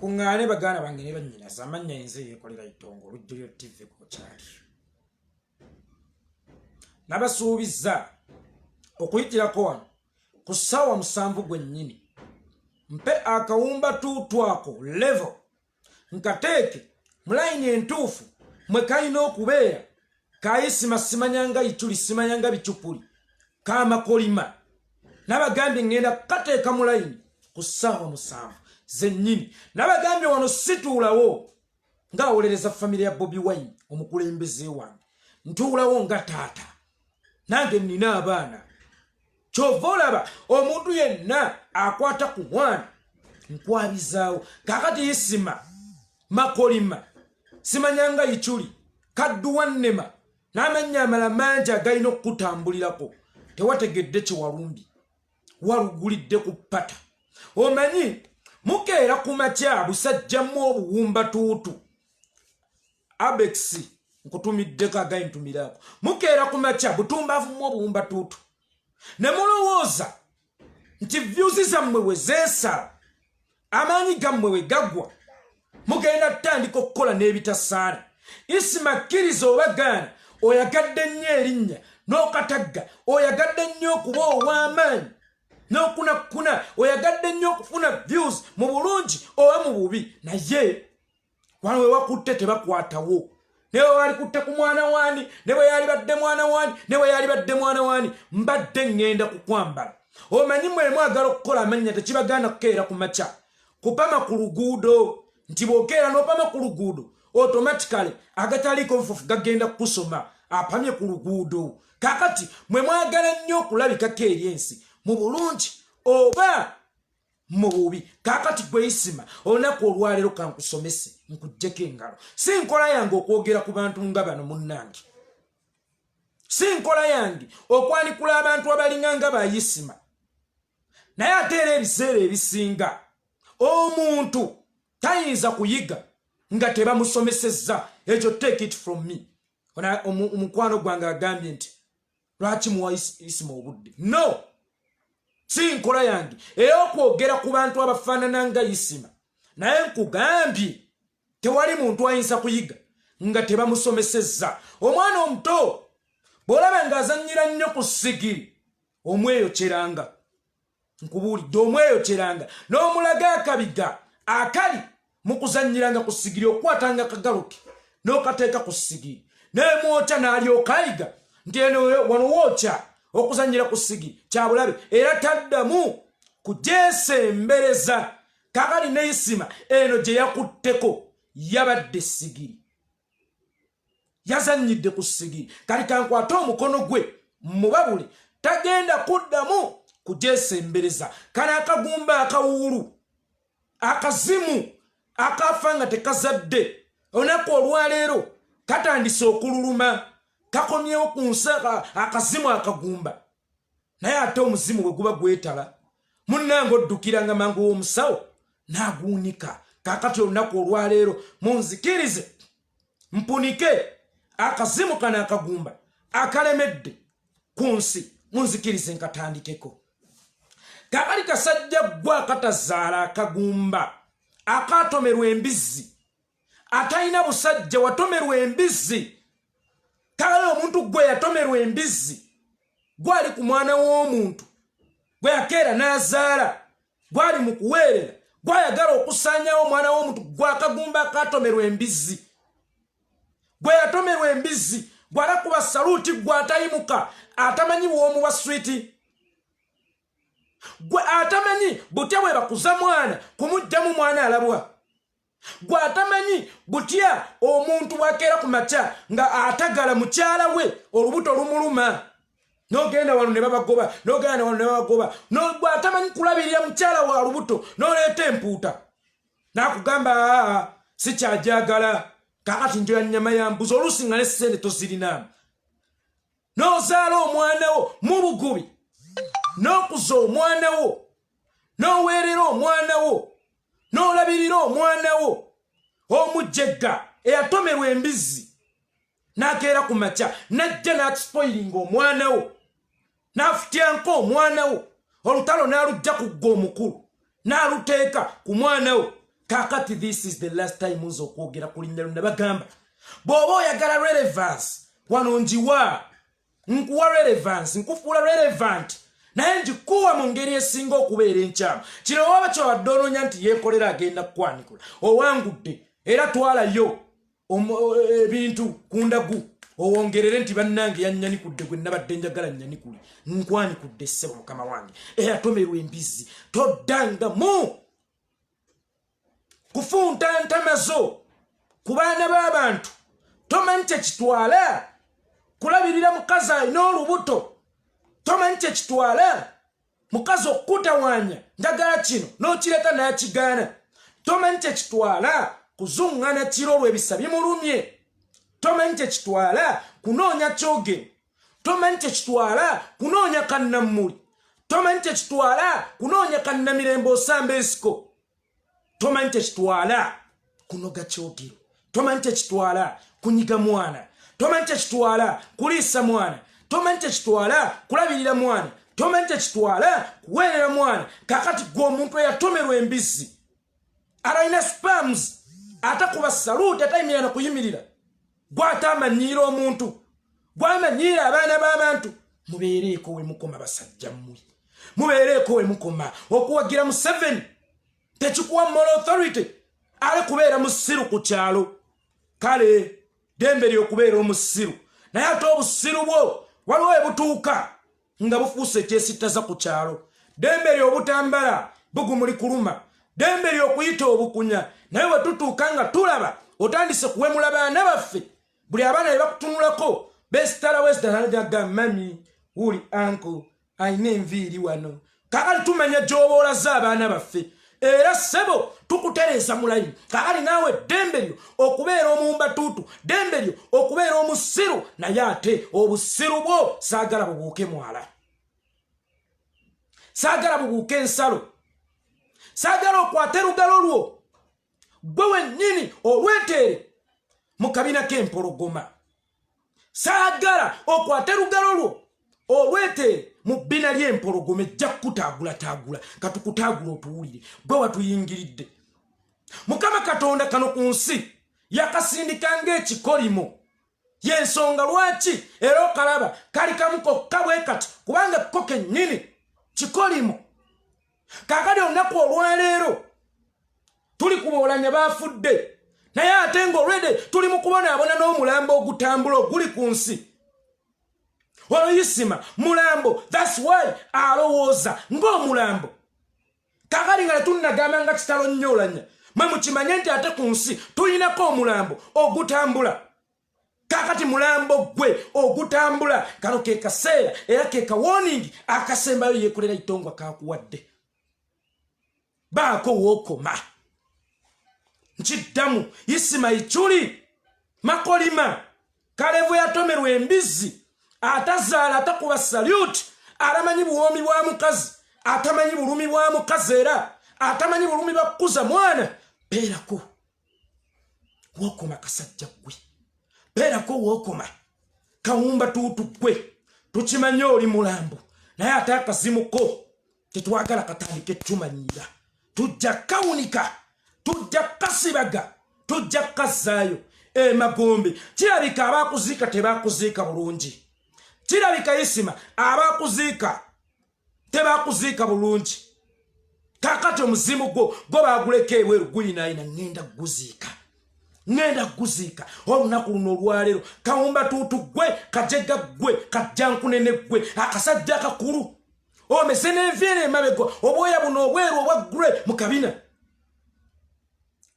Tukuŋŋaane baganda bange ne bannyinaze, amannya enze yeekolera itongo olujjuliro TV kokyali. Nabasuubizza okuyitirako wano ku ssaawa 7 gwennyini mpe akawumba tuutu ako level nkateeke mu layini entuufu mwe kalina okubeera kayisima simanyanga iculi simanyanga bicupuli kamakolima nabagambye ŋŋenda kukateeka mu layini ku ssaawa 7 zennyini. Nabagambye wano situulawo ng'awolereza famire ya Bobi Wine omukulembeze wange, ntuulawo nga taata, nange nnina abaana. Kyova olaba omuntu yenna akwata ku mwana nkwabizaawo. Kakati Isima makolima simanyanga iculi kadduwa nnema n'amannya amala mangi agalina okukutambulirako, tewategedde kyewalumbye, walugulidde ku ppata. Omanyi mukeera ku makya busajjamu obuwumba tuutu abex nkutumiddeko agayi ntumiraako. Mukeera ku makya butumbaavumu obuwumba tuutu ne mulowooza nti views zammwe we zeesala, amaanyi gammwe we gaggwa, mugenda tutandika okukola n'ebitasaana. Isima kkiriza oba gaana, oyagadde nnyo erinnya n'okatagga, oyagadde nnyo okuba ow'amaanyi n'okunakkuna, oyagadde nnyo okufuna views mu bulungi oba mu bubi, naye wano we wakutte tebakwatawo. Ne bwe walikutte ku mwana waani, ne bwe yalibadde mwana waani, ne bwe yalibadde mwana waani, mbadde ŋŋenda kukwambala. Omanyi mwe mwagala okukola amannya, tekibagaana kukeera ku makya kupama ku luguudo, nti bw'okeera n'opama ku luguudo automatically agataliiko nfufu gagenda kukusoma apamye ku luguudo. Kakati mwe mwagala nnyo okulabikako eri ensi mu bulungi oba mu bubi. Kakati gwe Isima, olunaku olwaleero kankusomese nkuggyeko engalo. Si nkola yange okwogera ku bantu nga bano munnange, si nkola yange okwanikula abantu abalinga nga bayisima, naye ate era ebiseera ebisinga omuntu tayinza kuyiga nga tebamusomesezza. Ekyo take it from me. Omukwano gwange agambye nti lwaki muwa Isima obudde? No, si nkola yange ey'okwogera ku bantu abafaanana nga Isima, naye nkugambye tewali muntu ayinza kuyiga nga tebamusomesezza. Omwana omuto bw'olaba ng'azannyira nnyo ku sigiri, omweyokyeranga, nkubuulidde, omweyokyeranga n'omulaga akabiga akali mu kuzannyiranga ku sigiri, okukwatanga akagalo ke n'okateeka ku sigiri nemwokya, n'alyoka ayiga nti eno wano wookya. Okuzannyira ku sigiri kyabulabe era taddamu kugyesembereza. Kakali ne Isima eno gye yakutteko yabadde sigiri, yazannyidde ku sigiri. Kati kankwate omukono gwe mubabule, tagenda kuddamu kugyesembereza. Kano akagumba akawuulu akazimu akafa nga tekazadde, olunaku olwaleero katandise okululuma, kakomyewo ku nsi akazimu akagumba. Naye ate omuzimu bwe guba gwetala munnange, oddukiranga mangu w'omusawo n'aguunika. Kakati olunaku olwaleero munzikirize mpunike akazimu kano akagumba akalemedde ku nsi, munzikirize nkatandikeko. Kakali kasajja ggwe akatazaala, akagumba akatomerwa embizzi, atalina busajja, watomerwa embizzi. Kale omuntu gwe yatomerwa embizzi, gwali ku mwana w'omuntu gwe yakeera n'azaala, gwali mu kuweerera, gwayagala okusaanyawo omwana w'omuntu, gwe akagumba akatomerwa embizzi, gwe yatomerwa embizzi, gwalakuba saluti, gwe atayimuka, atamanyi buwoomu bwa switi, gwe atamanyi butya bwe bakuza mwana kumugjamu mwana alabwa, gwe atamanyi butya omuntu bwakeera ku makya nga atagala mukyala we olubuto lumuluma, nogenda wano ne babagoba, nogenda wano ne babagoba, gwe atamanyi kulabirira mukyala wa lubuto, noleeta empuuta nakugamba aa sikyajagala, kakati njoya nnyama ya mbuzi, oluusi nga ne ssente tozirinaamu, n'ozaala omwana wo mu bugubi, n'okuza omwana wo, n'oweerera omwana wo, n'olabirira omwana wo, omujjegga eyatomerwa embizzi n'akeera ku makya n'ajja n'akuspoilinga omwana wo, n'afutyanka omwana wo, olutalo n'alujja ku ggwe omukulu n'aluteeka ku mwana wo. Kakati this is the last time nze okwogera ku linnya lyo. Nabagamba, bw'oba oyagala relevance, wano njiwa, nkuwa relevance, nkufuula relevant, naye ngikuwa mu ngeri esinga okubeera enkyamu. Kino waba kyabadde onoonya nti yeekolera agenda kukwanikula, owangudde. Era twalayo ebintu ku ndagu owongerere nti bannange yannyanikudde gwe nabadde njagala nnyanikule. Nkwanikudde, ssebo mukama wange eyatomerwa embizzi. Toddangamu kufunta ntama zo ku baana b'abantu. Tomanyi kyekitwala kulabirira mukazi alina olubuto. Tomanyi kyekitwala mukazi okukutawaanya, njagala kino n'okireeta n'akigaana. Tomanyi kyekitwala kuzuŋŋana kiro olw'ebisa bimulumye. Tomanyi kyekitwala kunoonya kyogero. Tomanyi kyekitwala kunoonya kannammuli. Tomanyi kyekitwala kunoonya kannamirembe osamba ensiko. Tomanyi kyekitwala kunoga kyogero. Tomanyi kyekitwala kunyiga mwana. Tomanyi kyekitwala kuliisa mwana. Tomanyi kyekitwala kulabirira mwana. Tomanyi kyekitwala kuweerera mwana. Kakati gwe omuntu eyatomerwa embizzi, abalina sperms, atakuba salute, atayimirira na kuyimirira, gwate amanyiira omuntu, gwamanyiira abaana b'abantu. Mubeereeko we mukoma, basajja mmwe, mubeereeko we mukoma. Okuwagira Museveni tekikuwa moral authority ale kubeera musiru ku kyalo. Kale dembe lyokubeera omusiru, naye ate obusiru bwo waliwo webutuuka nga bufuuse ekyesittaza ku kyalo. Dembe lyobutambala bugumuli kuluma, dembe lyokuyita obukunya, naye we tutuuka nga tulaba otandise kuwemula baana baffe. Buli abaana be bakutunulako besitala wesitalaga, "Mummy, wuli uncle alina enviiri wano." Kakali tumanya gy'oba olaze abaana baffe, era ssebo tukutereeza mulayimu. Kakali naawe ddembe lyo okubeera omumbatuutu, ddembe lyo okubeera omusiru, naye ate obusiru bwo saagala bubuuke mwala, saagala bubuuke ensalo, saagala okwate lugalo lwo gwe wennyini olweteere mu kabina k'empologoma. Saagala okwate lugalo lwo olweteere mu bbina ly'empologoma, ejja kukutaagulataagula. Katukutaagula otuwulire gwe watuyingiridde. Mukama Katonda kano ku nsi yakasindika ng'ekikolimo, yensonga lwaki era okalaba kali kamu kokka bwe kati, kubanga ko kennyini kikolimo. Kaakati olunaku olwaleero tuli kuboolanya baafudde, naye ate ng'olwedde tuli mu kubonaabona n'omulambo ogutambula oguli ku nsi. Olwo Isima mulambo, that's why alowooza ng'omulambo. Kakali nga tetunnagamba nga kitalo nnyo olanya, mwe mukimanye nti ate ku nsi tulinako omulambo ogutambula. Kakati mulambo gwe ogutambula, kano ke kaseera era ke ka warning akasembayo yeekolera itongwa kakuwadde. Baako wookoma. Nkiddamu, Isima Ichuli Makolima Kalevu yatomerwa embizzi, atazaala, atakuba salute, atamanyi buwoomi bwa mukazi, atamanyi bulumi bwa mukazi, era atamanyi bulumi bwa kukuza mwana. Beerako wookoma, kasajja ggwe, beerako wookoma, kawumba tuutu ggwe. Tukimanye oli mulambo, naye ate akazimuko tetwagala katandike tumanyiira. Tujja kawunika, tujja kasibaga, tujja kazzaayo emagombe. Kirabika abakuziika tebakuziika bulungi. Kirabika Isima abakuziika tebakuziika bulungi. Kakati omuzimu gwo gwo baguleka ebweru guyinayina. Ŋŋenda kuguziika, ŋŋenda kuguziika olunaku luno olwaleero. Kawumba tuutu ggwe, kajega ggwe, kajjankunene ggwe, akasajja akakulu omeze n'enviiri emabega, obwoya buno obweru obwa grey mu kabina,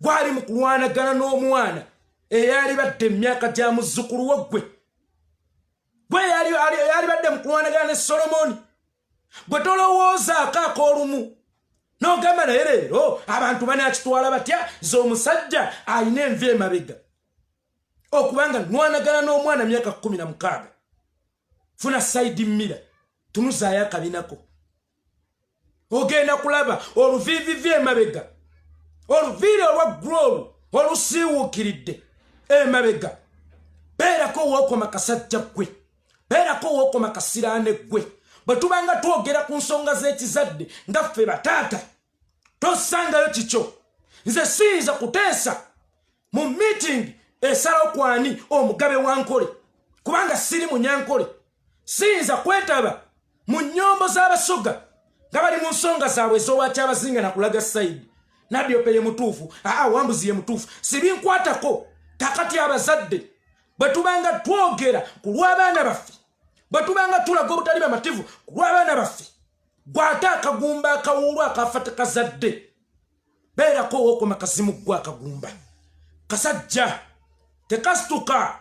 gwali mu kulwanagana n'omwana eyali badde emyaka gya muzzukulu wo. Ggwe gwe yali badde mu kulwanagana ne Solomoni. Gwe tolowoozaako ak'olumu n'ogamba, naye leero abantu banakitwala batya ze omusajja alina envi emabega okubanga nwanagana n'omwana myaka 16? Funa side mirror, tunuzaayo akabinako, ogenda kulaba oluviivivi emabega, oluviiri olwa grolu olusiiwuukiridde emabega. Beerako wookoma, kasajja ggwe, beerako wookoma, kasiraane ggwe. Bwe tubanga twogera ku nsonga z'ekizadde nga ffe bataata, tossangayo kikyo. Nze siyinza kuteesa mu meeting esalawo kwani omugabe wa Nkole, kubanga siri Munyankole. Siyinza kwetaba mu nnyombo z'Abasoga nga bali mu nsonga zaabwe ez'owakyabazinga nakulaga side Nadiope ye mutuufu, aa Wambuzi ye mutuufu, sibinkwatako. Kakati abazadde bwe tubanga twogera ku lw'abaana baffe, bwe tubanga tulaga obutali bamativu ku lw'abaana baffe, gwate akagumba akawuulu akafa tekazadde, beerako owokoma kazimu ggwe akagumba kasajja tekasituka,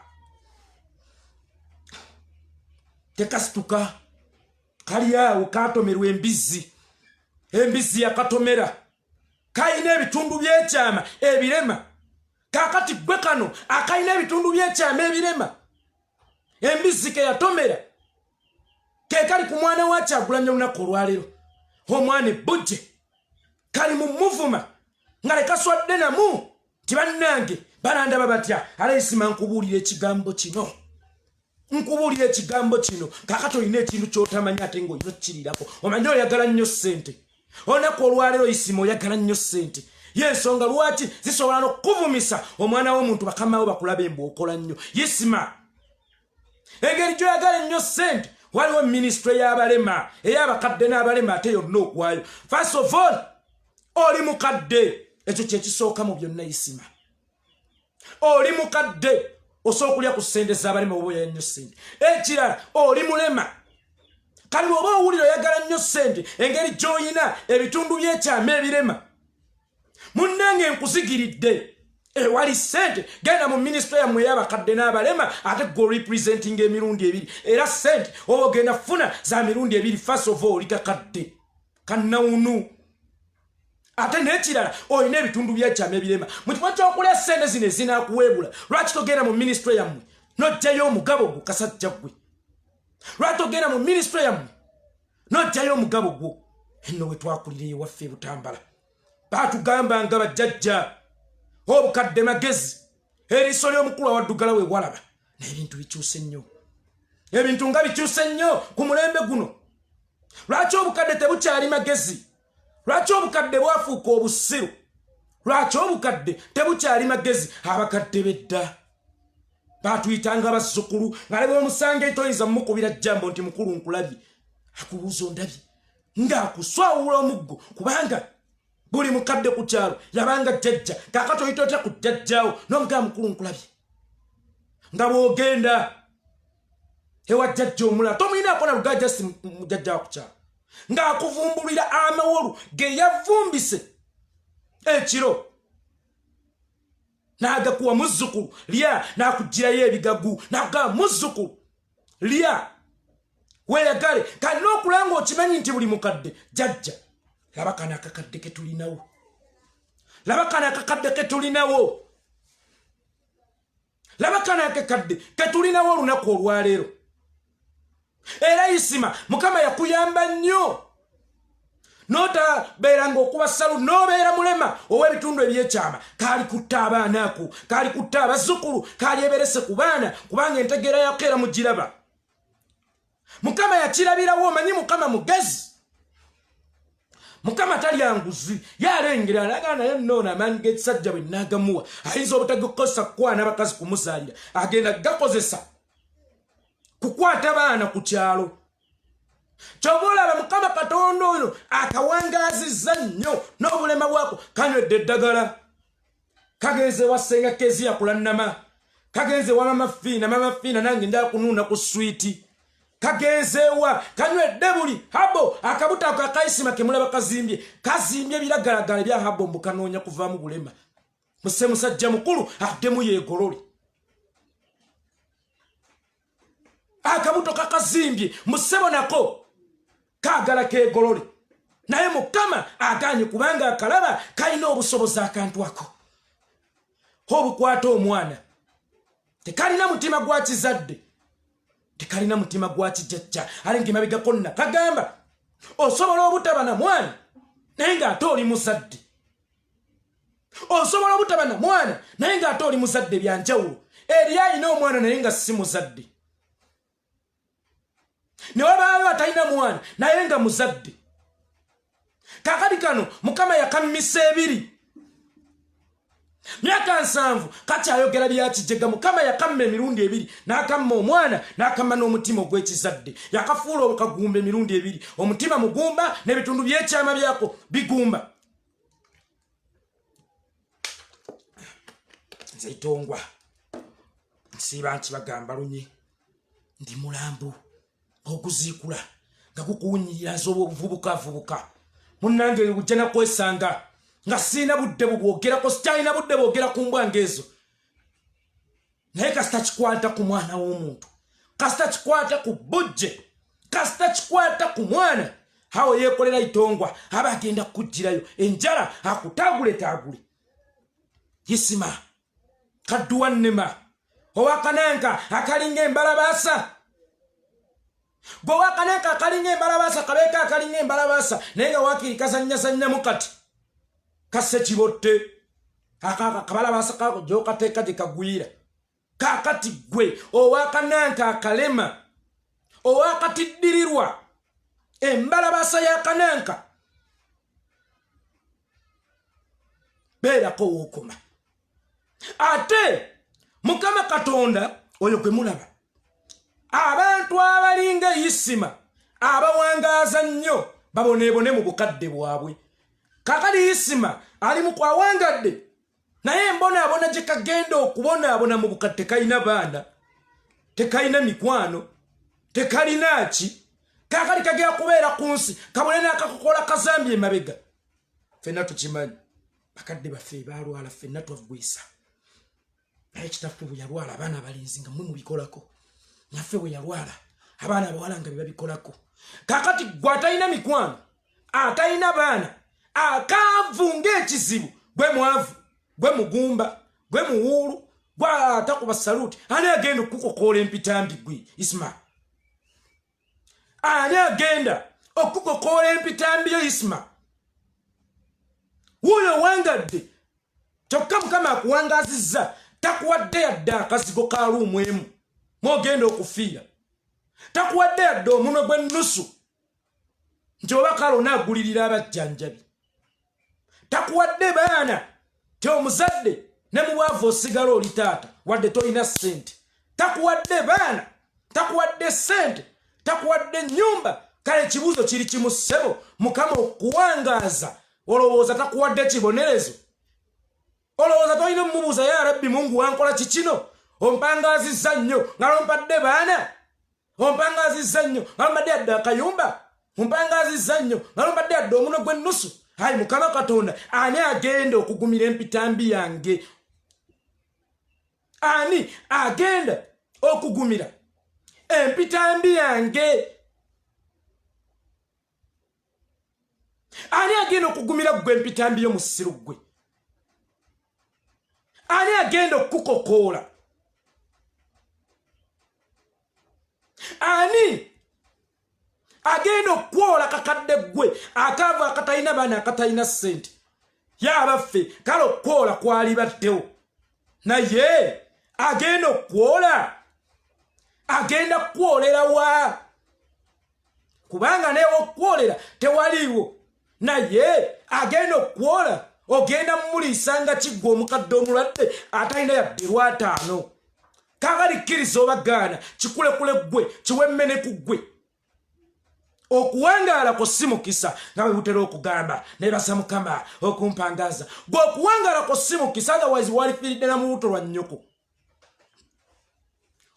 tekasituka, kali awo katomerwa embizzi, embizzi yakatomera, kalina ebitundu by'ekyama ebirema. Kakati gwe kano akalina ebitundu by'ekyama ebirema, embizzi ke yatomera, ke kali ku mwana wa Kyagulanyi olunaku olwaleero, omwana ebbujje kali mu muvuma nga lekaswadde namu nti bannange balandaba batya. Alaisima, nkubuulira ekigambo kino, nkubuulira ekigambo kino. Kakati olina ekintu kyotamanyi ate ngaolina okkirirako. Omanyi oyagala nnyo ssente olunaku olwaleero, Isima, oyagala nnyo ssente, yensonga lwaki zisobola n'okukuvumisa omwana w'omuntu, bakamawo bakulaba embwa okola nnyo. Isima, engeri gyoyagala ennyo ssente, waliwo minisitule y'abalema, ey'abakadde n'abalema, ate yonna okwayo. First of all, oli mukadde, ekyo kyekisooka mu byonna. Isima, oli mukadde, osobola okulya ku ssente z'abalema oba oyagala nnyo ssente. Ekirala, oli mulema. Kale bw'oba owulira oyagala nnyo ssente, engeri gy'oyina ebitundu by'ekyama ebirema, munnange nkuzigiridde ewali ssente, genda mu minisitule yammwe ey'abakadde n'abalema, ate gwe orepresentinga emirundi ebiri, era ssente oba ogenda funa za mirundi ebiri. First of all, oli kakadde kannawunu, ate n'ekirala olina ebitundu by'ekyama ebirema. Mu kifo ky'okulya ssente zino ezinaakuweebula, lwaki togenda mu minisitule yammwe n'oggyayo omugabo gwo? Kasajja ggwe, lwaki togenda mu minisitule yammwe n'oggyayo omugabo gwo? Enno we twakulira ewaffe e Butambala, baatugamba nga bajjajja, obukadde magezi, eriiso ly'omukulu awaddugala we walaba. Naye ebintu bikyuse nnyo, ebintu nga bikyuse nnyo ku mulembe guno. Lwaki obukadde tebukyali magezi? Lwaki obukadde bwafuuka obusiru? Lwaki obukadde tebukyali magezi? Abakadde bedda batuyitanga bazzukulu, nga ne bwomusanga toyinza mumukubira jambo nti mukulu nkulabye, akubuuza ondabye, ng'akuswawula omuggo, kubanga buli mukadde ku kyalo yabanga jjajja. Kakati oyita otya ku jjajjaawo n'omugamba mukulu nkulabye, nga bw'ogenda ewa jjajja omulala tomuyinaako na lugajja si mujjajja wa ku kyalo, ng'akuvumbulira amawolu ge yavumbise ekiro n'agakuwa, muzzukulu lya, n'akugirayo ebigagu n'akugamba muzzukulu lya weeyagale. Kali n'okulanga okimanyi nti buli mukadde jjajja. Laba kano akakadde ketulinawo, laba kano akakadde ketulinawo, laba kano akakadde ketulinawo olunaku olwaleero. Era Isima, Mukama yakuyamba nnyo notabeera ngaokuba salu nobeera mulema ow'ebitundu ebyekyama. Kaali kutta abaana ako, kaali kutta abazzukulu, kaali eberese ku baana, kubanga entegeera yako era mugiraba. Mukama yakirabirawo. Omanyi Mukama mugezi, Mukama talya nguzi, yalengera alaga. Naye noono amaanyi g'ekisajja bwe naagamuwa, ayinza obutagukozesa kukwana abakazi kumuzaalira, agenda gakozesa kukwata baana ku kyalo. Kyova olaba Mukama Katonda oyo akawangazizza nnyo n'obulema bwako. Kanywedde eddagala, kagenze wa Ssenga Keziya kulannama, kagenze wa Mama Fiina, Mama Fiina nange njala kunuuna ku swiiti, kagenzeewa, kanywedde buli herbal. Akabuto ako akayisima kemulaba kazimbye, kazimbye ebiragalagala ebya herbal, mbu kanoonya kuvaamu bulema. Muse musajja mukulu addemu yeegolole. Akabuto kakazimbye, musebo nako kaagala keegolole, naye Mukama aganye, kubanga akalaba kalina obusobozi. Akantu ako obukwata omwana tekalina mutima gwa kizadde, tekalina mutima gwa kijjajja. Ale nga emabegako nna kagamba osobola obutaba na mwana naye ng'ate oli muzadde, osobola obutaba na mwana naye ng'ate oli muzadde, byanjawulo. Eri alina omwana naye nga si muzadde, ne wabaayo atalina mwana naye nga muzadde. Kakati kano Mukama yakammisa ebiri. Myaka 70 kakyayogera byakijega. Mukama yakamma emirundi ebiri, n'akamma omwana, n'akamma n'omutima ogw'ekizadde. Yakafuula okagumba emirundi ebiri, omutima mugumba n'ebitundu by'ekyama byako bigumba. Nze Itongwa nsiiba nti bagamba lunye ndi mulambo oguziikula nga gukuwunyirira. Nze obuvubukavubuka munnange ojja nakwesanga nga sirina budde bubwogerako, sikyalina budde bwogera ku mbwa ng'ezo. Naye kasita kikwata ku mwana w'omuntu, kasita kikwata ku bujje, kasita kikwata ku mwana, awo yeekolera Itongwa aba agenda kukugirayo enjala akutaaguletaagule. Isima kadduwa nnema owakananka akalinga embalabaasa, gwe owakananka akalinga embalabaasa, kabeeko akalinga embalabaasa, naye nga wakiri kazanyazannyamu kati kasse kibotte akabalabaasa kako gyokateeka gye kagwira. Kakati gwe owakananka akalema owakatiddirirwa embalabaasa y'akananka, beerako wookoma. Ate Mukama Katonda oyo gwe mulaba, abantu abalinga Isima abawangaaza nnyo baboneebone mu bukadde bwabwe. Kakali Isima ali mu kwawangadde, naye embonaabona gye kagenda okubonaabona mu bukadde, tekalina baana, tekalina mikwano, tekalina ki. Kakali kagenda kubeera ku nsi kabone n'akakokola kazambi emabega. Ffenna tukimanyi, bakadde baffe baalwala, ffenna twaggwisa. Naye kitaffe bwe yalwala, abaana abalenzi nga mwe mubikolako. Naffe bwe yalwala, abaana abawala nga bebabikolako. Kakati gwe atalina mikwano, atalina baana, akaavu ng'ekizibu, gwe mwavu, gwe mugumba, gwe muwuulu, gwe atakuba saluti, ani agenda okukukokoola empitambi? Gwe Isma, ani agenda okukokoola empitambi yo? Isma wuuyo owangadde, kyokka Mukama akuwangazizza, takuwadde yadde akazigo ka luumu emu mwogenda okufiira, takuwadde yadde omunwe gw'ennusu nti oba kale onaagulirira abajjanjabi, takuwadde baana ti omuzadde ne mu bwavu osigala oli taata wadde tolina ssente, takuwadde baana, takuwadde ssente, takuwadde nnyumba. Kale ekibuuzo kiri kimu, ssebo, Mukama okuwangaaza olowooza takuwadde kibonerezo? Olowooza tolina omubuuza, ya Rabbi Mungu, wankola kikino, ompangaazizza nnyo nga lompadde baana, ompangazizza nnyo nga lombadde yadde akayumba, ompangazizza nnyo nga lombadde yadde omunwe gw'ennusu. Ayi Mukama Katonda, ani agenda okugumira empitambi yange? Ani agenda okugumira empitambi yange? Ani agenda okugumira ggwe empitambi yo musiru ggwe? Ani agenda okukukokoola? Ani agenda okukwola kakadde ggwe akaavu akatalina baana akatalina ssente? Yaabaffe, kale okukwola kwalibaddewo, naye agenda okukwola agenda kukwolera wa? Kubanga newokukwolera tewaliiwo, naye agenda okukwola ogenda mumuliisa nga kiggwa omukadde omulwadde atalina yadde lwataano. Kakali kkiriza oba gaana, kikulekule ggwe, kiwemmene ku ggwe. Okuwangaala kwo si mukisa, nga bwe butera okugamba, nebaza Mukama okumpangaza. Gwe okuwangaala kwo si mukisa, nga wazi walifiiridde na mu lubuto lwa nnyoko,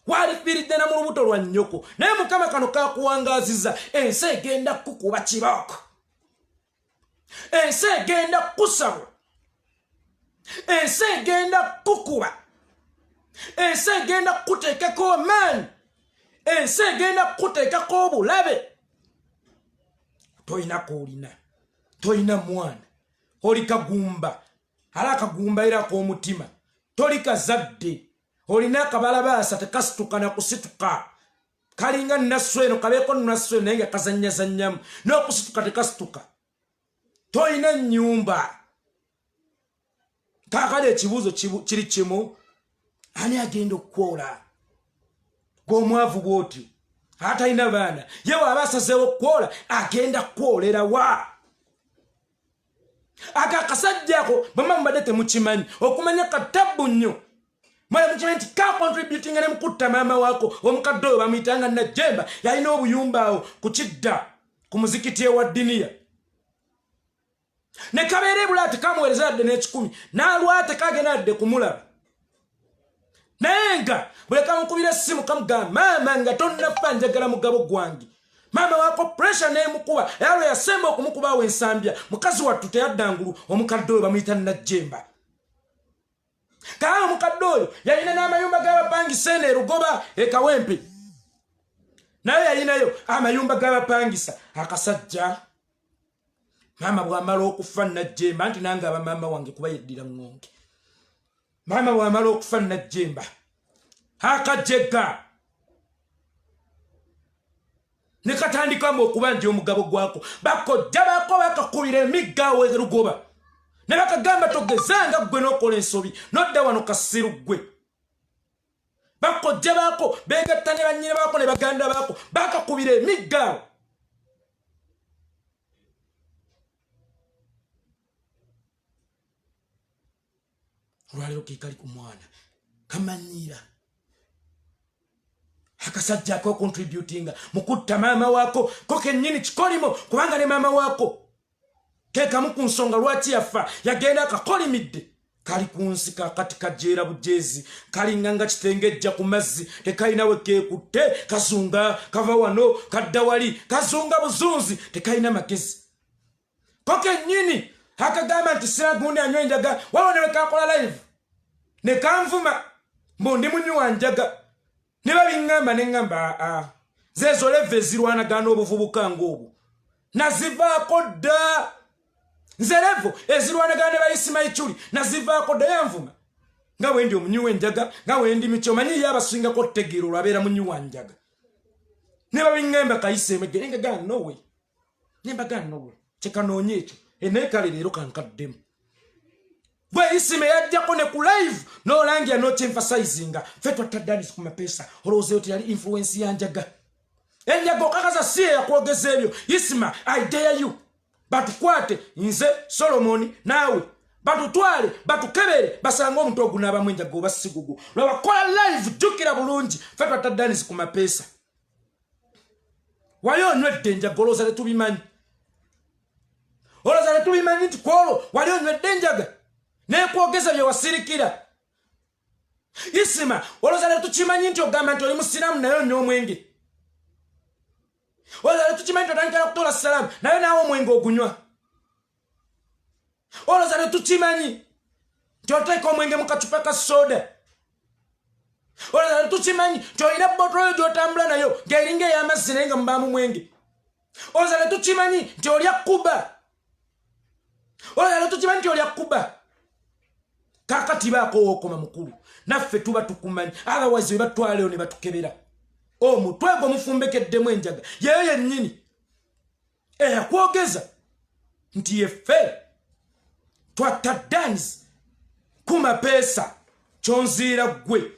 walifiiridde na mu lubuto lwa nnyoko. Naye Mukama kano kakuwangaaziza, ensi egenda kukuba kibooko, ensi egenda kukusabwa, ensi egenda kukuba, ensi egenda kukuteekako amaanyi, ensi egenda kukuteekako obulabe. Tolina koolina, tolina mwana, oli kagumba, ala akagumba era ak'omutima, toli kazadde, olina akabalabaasa tekasituka na kusituka, kalinga nassu eno, kabeeko nassu eno naye nga kazanyazannyamu, n'okusituka tekasituka, tolina nnyumba. Kaakale ekibuuzo kiri kimu, ani agenda okukwola gw'omwavu bw'otyo atalina baana? Ye waaba asazeewo okukwola, agenda kukwolera wa? Ako akasajja ako bwema mubadde temukimanyi, okumanya katabbu nnyo. Mwala mukimanyi nti ka contributinga ne mukutta maama waako omukadde oyo bamuyitanga Najjemba, yalina obuyumba awo ku kidda ku muzikiti ewa Diniya. Ne kabeera ebula tekamuweereza yadde n'ekikumi, n'alwa tekagenda yadde kumulaba. Naye nga bwe kamukubira essimu kamugamba, maama nga tonnafa njagala mugabo gwange. Maama waako pressure n'emukuba, era lwe yasemba okumukuba awo ensambya, mukazi wattu teyadda ngulu. Omukadde oyo bamuyita Najjemba. Kaala omukadde oyo yalina n'amayumba g'abapangisa eno erugoba ekawempe, naye yalinayo amayumba g'abapangisa. Akasajja maama bw'amala okufa Najjemba, nti nange aba maama wange kuba yeddira ŋŋonge, maama bw'amala okufa Najjemba akajegga ne katandikamu okubanja omugabo gwako. Bakojja bako bakakubira emigga awo erugoba ne bakagamba, togezanga ggwe n'okola ensobi nodda wano kasiru ggwe. Bakojja baako begatta ne bannyina baako ne baganda baako bakakubira emigga awo. Olwaleero ke kali ku mwana kamanyiira akasajja akocontributinga mu kutta maama waako ko kennyini kikolimo, kubanga ne maama waako kekamu ku nsonga lwaki yafa, yagenda akakolimidde. Kali ku nsi kakati kajeera bujeezi, kalinga nga kitengejja ku mazzi, tekalina we keekutte, kazunga kava wano kadda wali, kazunga buzunzi, tekalina magezi. Ko kennyini akagamba nti siragundi anywa enjaga, waliwo ne wekakola live ne kanvuma mbu ndi munywi wa njaga, ne babiŋŋamba ne ŋŋamba aa, zeezo leva ezirwanagana obuvubuka ng'obwo nazivaako dda. Nze levo ezirwanagana ne bayisimayikyuli nazivaako dda. Yanvuma nga bwe ndi omunywi w'enjaga, nga wendi miki, omanyi ye abasingako otutegeera olwo abeera munywi wa njaga. Ne babiŋŋamba kayise emegere nga ga nowe nembaga nowe kyekanoonye ekyo enaye kale leero kankaddemu. Gwe Isima yajjako ne ku live n'olangira n'okyemphasizinga ffe twatta Danis ku mapeesa, olowooza eyo teyali influence ya njaga? Enjaga okakaza si eyakwogeza ebyo. Isima, I dare you, batukwate nze Solomoni naawe, batutwale batukebere, basange omuntu ogunaabamu enjaga oba sigugu lwewakola live. Jjukira bulungi, ffe twatta Danis ku mapeesa, wali onywedde enjaga. Olowooza tetubimanyi? Olowooza tetubimanyi nti kwolwo wali onywedde enjaga nekwogeza bye wasirikira? Isima, olowooza tetukimanyi nti ogamba nti oli musiraamu naye onywa omwenge? Olowooza tetukimanyi nti otandikira kutola salaamu naye naawe omwenge ogunywa? Olowooza tetukimanyi nti oteeka omwenge mu kacupa ka soda? Olowooza tetukimanyi nti olina botolo gy'otambula nayo ng'eringa ey'amazzi naye nga mubaamu mwenge? Olowooza tetukimanyi nti olya kuba? Olowooza tetukimanyi nti olya kuba? Kakati baako wookoma mukulu, naffe tuba tukumanyi. Otherwise bwe batwaleyo ne batukebera omutwe gwo mufumbekeddemu enjaga yeyo yennyini eyakwogeza nti yeffe twatta Dans ku mapeesa, kyonziira ggwe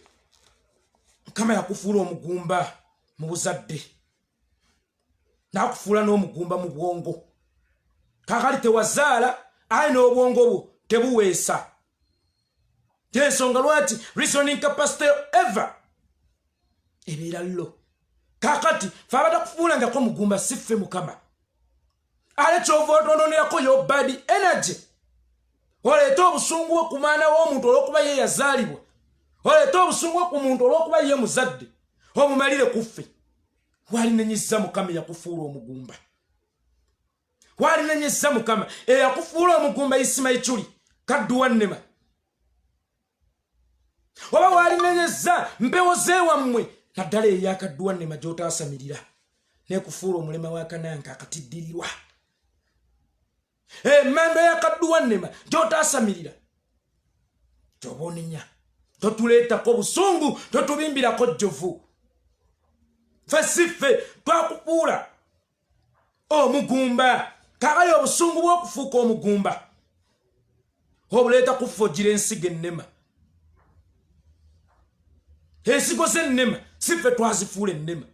Mukama yakufuula omugumba mu buzadde, nakufuula n'omugumba mu bwongo. Kakali tewazaala, aye n'obwongo bwo tebuweesa. Kyensonga lwaki reasoning capacity ever ebeera low. Kakati fe abatakufuulangako mugumba si ffe Mukama, ale kyova otononerako yo bad energy, oleete obusungu bwo ku mwana w'omuntu olw'okuba ye yazaalibwa, oleete obusungu bwo ku muntu olw'okuba ye muzadde, obumalire ku ffe. Walinenyeza Mukama eyakufuula omugumba? Walinenyeza Mukama eyakufuula omugumba, Isimayikyuli kadduwa nnema? Oba walinenyeza mpewo zeewammwe, naddala eyakadduwa nnema gy'otaasamirira nekufuula omulema wakananka akatiddirirwa, emando yakadduwa nnema gy'otaasamirira kyoba onenya? Totuleetako busungu, totubimbirako jjovu. Ffe si ffe twakufuula omugumba. Kakali obusungu bw'okufuuka omugumba obuleeta kuffa, ogira ensigo ennema, ensigo z'ennema si ffe twazifuula ennema.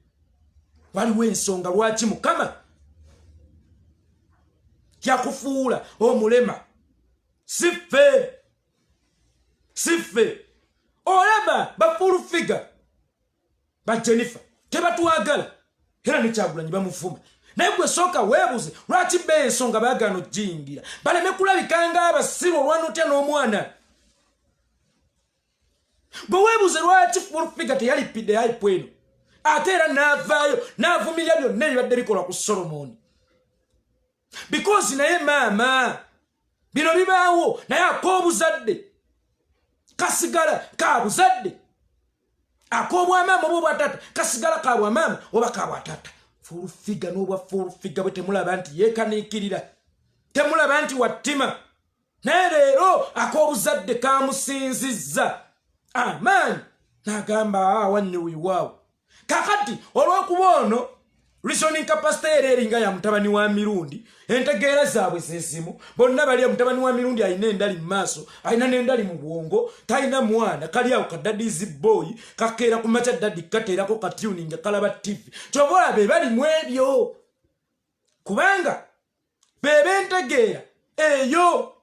Waliwo ensonga lwaki Mukama yakufuula omulema. Si ffe, si ffe. Olaba ba Full Figure, ba Jennifer tebatwagala, era ne Kyagulanyi bamuvuma. Naye gwe sooka weebuze lwaki be ensonga baagaana okugiyingira, baleme kulabika ng'abasiru. Olwana otya n'omwana? Bwe weebuze lwaki Full Figure teyalipidde hype eno, ate era n'avaayo n'avumirya byonna ebibadde bikolwa ku Solomoni, because naye maama bino bibaawo, naye ak'obuzadde kasigala kabuzadde, ak'obwamaama oba obwataata kasigala kabwamaama oba kabwataata. Full Figure n'obwa Full Figure bwe temulaba nti yeekaniikirira, temulaba nti wattima, naye leero ak'obuzadde kamusinzizza amaanyi n'agamba awannyo weewaawo. Kakati olw'okuba ono reasoning capacity era eringa ya mutabani wa Mirundi, entegeera zaabwe zezimu bonna bali. Mutabani wa Mirundi alina endali mu maaso, alina n'endali mu bwongo, talina mwana, kali awo ka daddy's boy, kakeera ku makya daddy kateerako katuni nga kalaba TV. Kyova olaba be bali mu ebyo, kubanga be bentegeera eyo.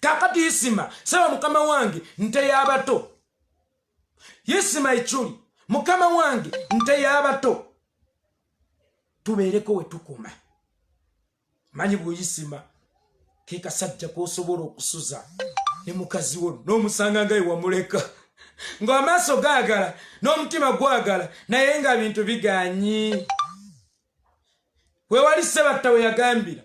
Kakati Isima saba mukama wange nte y'abato, Isima Ichuli mukama wange nte y'abato, tubeereko we tukuma. Manyi bw'Oyisima ke kasajja k'osobola okusuza ne mukazi wo n'omusanga nga wewamuleka, ng'amaaso gaagala n'omutima gwagala, naye nga bintu biganyi. Wewali Sebatta we yagambira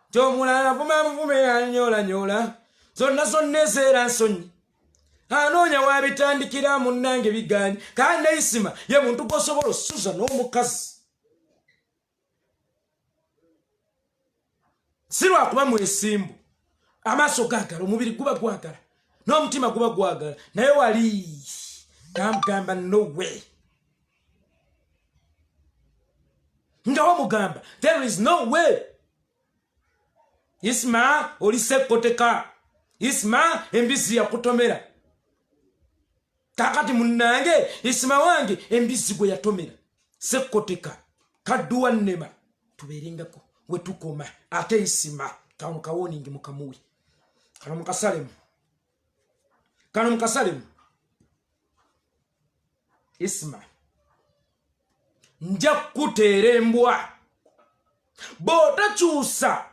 nti omulala avuma muvume, anyolanyola zonna zonna ezeera nsonyi, anoonya wabitandikira, munnange biganyi. Kandi neisima ye muntu gwosobola osuza n'omukazi, si lwakuba mwesimbu, amaaso gaagala, omubiri guba gwagala n'omutima guba gwagala, naye wali kamugamba no way, nga wamugamba there is no way. Isma oli sekkoteka, Isma embizzi yakutomera. Kakati munnange Isima wange embizzi gwe yatomera sekkoteka kadduwa nnema, tubeerengako wetukoma. Ate Isima kano kawoningi mukamuwe, kano mukasalemu, kano mukasalemu. Isima, nja kukuteera embwa bw'otakyusa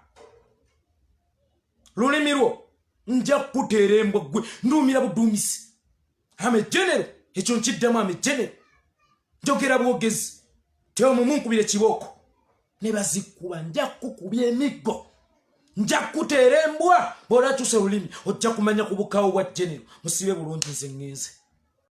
lulimi lwo, nja kukuteera embwa. Gwe nduumira buduumisi ame genero, ekyo nkiddamu, ame genero, njogera bwogezi teomumunkubira ekibooko ne bazikuba, nja kukubya emiggo, nja kukuteera embwa bw'otakyusa olulimi. Ojja kumanya ku bukawo bwa genero. Musibe bulungi, nze ŋŋenze.